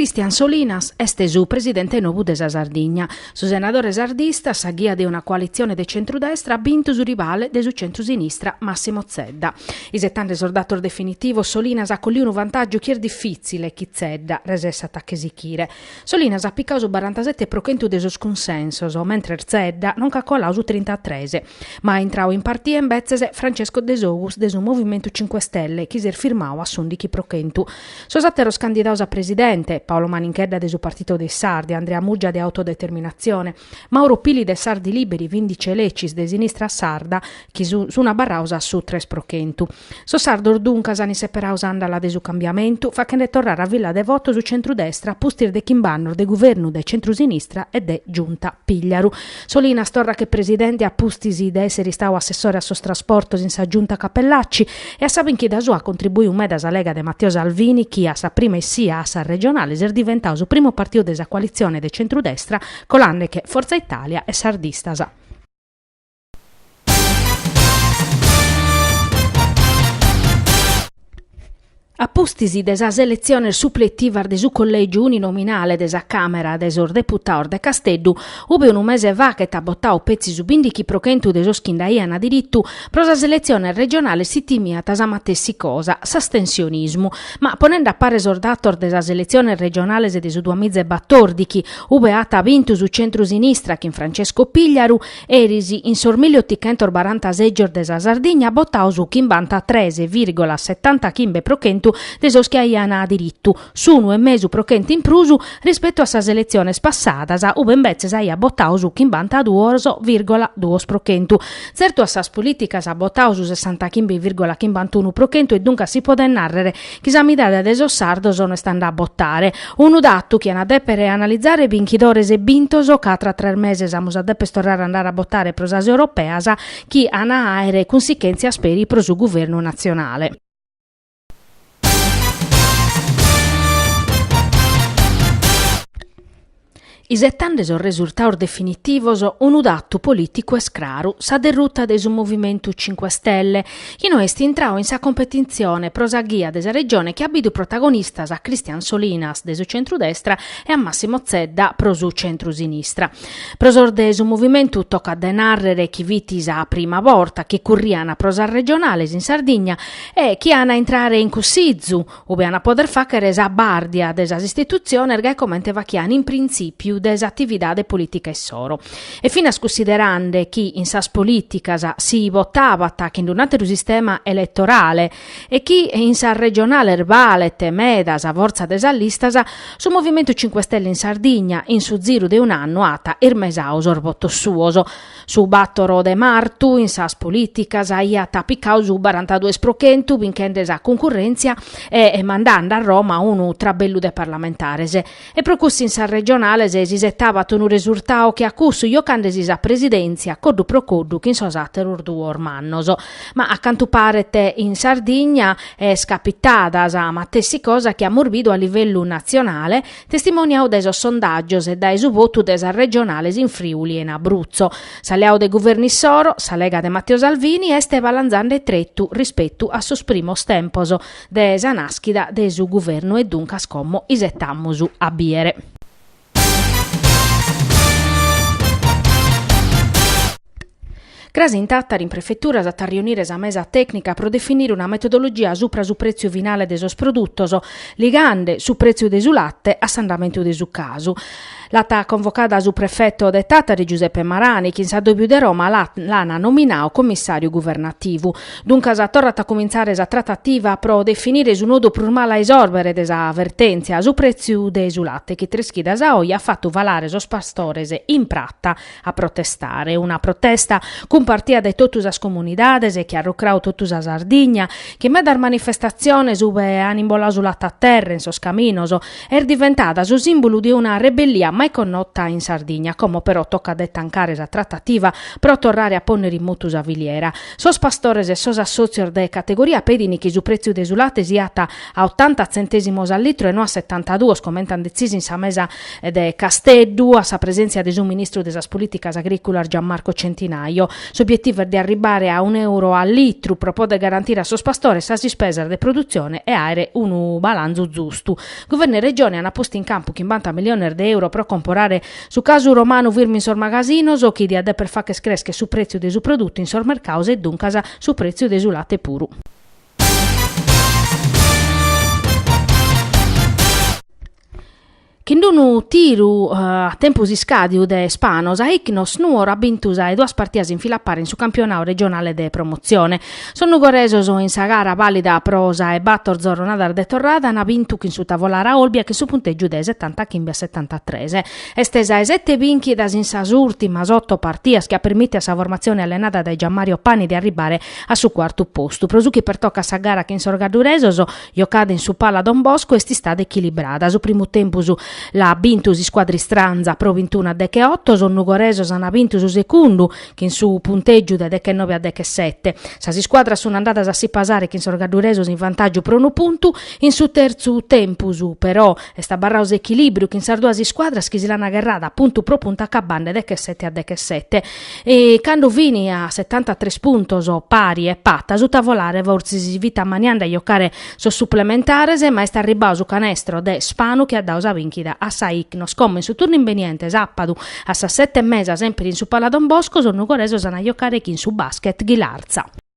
Christian Solinas est su presidente nou de sa Sardigna. Su senadore sardista, a sa ghia de una coalitzione de centrudestra, at bintu su rivale de su centrusinistra Massimo Zedda. Isetande sos datos definitivos, Solinas at colliu unu vantàgiu chi est difìtzile chi Zedda resessat a che sichire. Solinas at picau su barantasete pro chentu de sos cunsensos, mentres Zedda non ch'at colau su trintatres. Ma intrau in partia imbetzes Francesco Desogus de su Movimentu Cinque Stelle chi s'est firmau a s'ùndichi pro chentu. Sos àteros candidados a presidente, Paolo Maninchedda de su Partito dei Sardi, Andrea Murgia de Autodeterminatzione, Mauro Pili de Sardi Liberi, Vindice Lecis de Sinistra Sarda, chi sun abarrados a su tres pro chentu. Sos sardos duncas an isseperadu s'àndala de su cambiamentu, faghende torrare a villa de voto su centrudestra a pustis de chimb'annos de guvernu de centrusinistra e de Giunta Pigliaru. Solinas torrat che presidente a pustis de èssere istadu assessore a sos trasportos in sa Giunta Cappellacci e a sa binchida sua at contribuidu meda sa Lega de Matteo Salvini chi a sa prima essia a sas regionales est diventadu su primu partidu de sa coalitzione de centrudestra colande che Forza Italia e Sardistas. A pustis de sas eletziones supletivas de su collègiu uninominale de sa Càmera de sos Deputados de Casteddu, ube unu mese faghet at botadu petzi su bìndighi pro chentu de sos chi nd'aiant diritu, pro sas eletziones regionales si timiat sa matessi cosa, s'astensionismu. Ma ponende a pare sos datos de sas eletziones regionales de su duamiza e batòrdighi, ube at bintu su centru-sinistra chin Francesco Pigliaru, Eris, in sos milliotichentos-baranta sègios de sa Sardigna at botadu su chimbantatres vìrgola setantachimbe pro chentu de sos chi aiant diritu, s'unu e mesu pro chentu in prus rispetu a sas eletziones passadas ube imbetzes aiat botadu su chimbantaduos vìrgola duos pro chentu. Tzertu a sas polìticas at botadu su sessantachimbe vìrgola chimbantunu pro chentu e duncas si podet nàrrere chi sa midade de sos sardos no est andada a botare. Unu datu chi an a dèpere analizare binchidores e bintos ca tra tres meses amus a dèpere torrare a andare a botare pro sas europeas chi an a àere cunsichèntzias peri pro su guvernu natzionale. Isetande sos resurtados definitivos, unu datu polìticu est craru, sa derruta de su Movimentu Cinque Stelle, chi no est intradu in sa competitzione pro sa ghia de sa Regione chi at bidu protagonistas a Christian Solinas de su centrudestra e a Massimo Zedda pro su centrusinistra. Pro sos de su Movimentu tocat de nàrrere chi fit sa prima borta chi currian pro sas regionales in Sardigna e chi an a intrare in Cussizu, ube an a poder fàchere sa bàrdia de sas istitutziones gai comente fachian in printzìpiu de s'atividade polìtica issoro. E finas cussiderande chi in sas polìticas si botabat chin un'àteru sistema eletorale e chi in sas regionales balet meda sa fortza de sas listas, su Movimentu Cinque Stelle in Sardigna in su ziru de un'annu at irmesadu sos votos suos. Su bàtoro de martu in sas polìticas aiat picadu su barantaduos pro chentu binchende sa cuncurrèntzia e mandende a Roma unu trabellu de parlamentares. E pro cussu in sas regionales s'isetabat unu resurtadu che a cussu jocandesi sa presidèntzia coddu pro coddu chin sos àteros duos mannos. Ma a cantu paret in Sardigna est capitada sa matessi cosa chi amus bidu a livellu natzionale, testimoniadu dae sos sondàgios e dae su votu de sas regionales in Friuli e in Abruzzo. S'alleadu de guvernu issoro, sa Lega de Matteo Salvini, est balanzende tretu rispetu a sos primos tempos de sa nàschida de su guvernu e duncas como isetamus a bìere. Cras in Tàtari in prefetura s'at a riunire sa mesa tècnica pro definire una metodologia supra su prètziu finale de sos produtos, ligande su prètziu de su late a s'andamentu de su casu. L'at convocada su prefeto de Tàtari Giuseppe Marani, chi in s'addòbiu de Roma l'an nominadu commissàriu guvernativu. Duncas torrat a cumintzare sa tratativa pro definire su nodu prus malu a isòrbere de sa vertèntzia, su prètziu de su late chi tres chidas a oje at fatu falare sos pastores in prata a protestare. Una protesta cumpartia dae totu sas comunidades chi at rucradu totu sa Sardigna, chin medas manifestatziones ube an imboladu su late a terra in sos caminos, est diventada su sìmbulu de una rebellia. mai connota in Sardigna. Como però tocat de tancare sa tratativa pro torrare a pònnere in motu sa filiera. Sos pastores e sos assòtzios de categoria pedin chi su prètziu de su late siat a otanta tzentèsimos a litru e no a setantaduos, comente ant detzisu in sa mesa de Casteddu, a sa presèntzia de su ministru de sas Polìticas Agrìculas Gianmarco Centinaio. S'obietivu est de arribbare a un'euro a litru pro poder garantire a sos pastores sas ispesas de produtzione e àere unu balanzu zustu. Guvernu e Regione ant postu in campu chimbanta miliones de euro pro comporare su casu romanu firmu in sos magasinos, chi diat deper fagher crèschere su prètziu de su produtu in sos mercados e duncas su prètziu de su late puru. Chin unu tiru a tempus iscàdiu de Spano, sa Ichnos Nuoro at bintu sa 'e duas partias in fila a pare in su campionadu regionale de promotzione. Sos nugoresos in sa gara vàlida pro sa 'e bator zorronadas de torrada ant bintu chin su Tavolara Olbia chin su puntègiu de setantachimbe a setantatres. Est sa 'e sete bìnchidas in sas ùrtimas oto partias chi at permìtidu a sa formatzione allenada dae Gianmario Pani de arribbare a su cuartu postu. Pro su chi pertocat sa gara chin sos gadduresos, Jocada in su Pala Don Bosco est istada echilibrada. Su primu tempus l'at bintu s'iscuadra istranza pro bintunu a decheoto, sos nugoresos ant bintu su segundu chin su puntègiu de dechenobe a dechesete. Sas iscuadras sunt andadas a si pasare chin sos gadduresos in vantàgiu pro unu puntu. In su tertzu tempus, però, est abarradu s'echilìbriu chin sas duas iscuadras chi si l'ant gherrada puntu pro puntu acabande dechesete a dechesete. E cando fini a setantatres puntos pari e pata su Tavolara fortzis si fit ammaniande a jocare sos suplementares ma est arribbadu su canestro de Spanu chi at dadu sa binchida a sa Ichnos. Como in su turnu imbeniente sàpadu a sas sete e mesa semper in su Pala Don Bosco sos nugoresos an a jocare chin su Basket Ghilarza.